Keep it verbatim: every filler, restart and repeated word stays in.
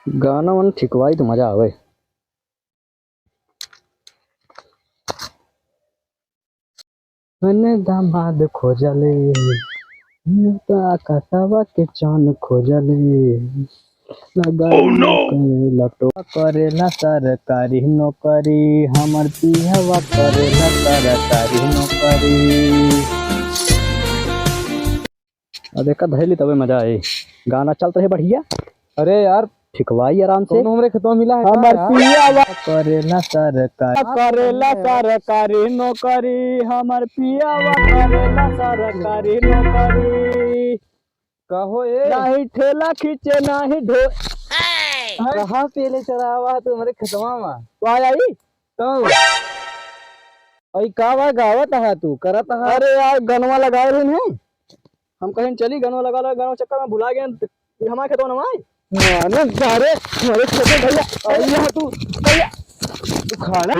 गाना मन ठिकवाई तो मजा आवे। मने दामाद खोजले, न्योता आकाशवा के चान खोजले। लगा Oh, no! के लटो करेला सरकारी नौकरी, हमर पियवा करेला सरकारी नौकरी। अब एका धैली तबे मजा आई। गाना चलत रहे बढ़िया। अरे यार, ठिकवाई आराम से। कौनो हमरे खेतवा मिला है का हमर यार? पियावा करेला सरकार, करेला सरकारी नौकरी, हमर पियावा करेला सरकारी नौकरी। कहो ए। नाही ठेला खींचे, नाही ढो-, कहाँ पे ले चरावा तू हमरे खेतवा में? तो आ जाई। तो अई का बा गावत हा तू, करत हा? अरे यार, गनवा लगाए रहे हैं। हम कहेन चली गनवा लगा लो, गनवा चक्कर में भुला गए। ये हमारे खेतवा नवाई। माने सारे, हमारे खेतवा भैया, भैया तू, भैया, तू खाना।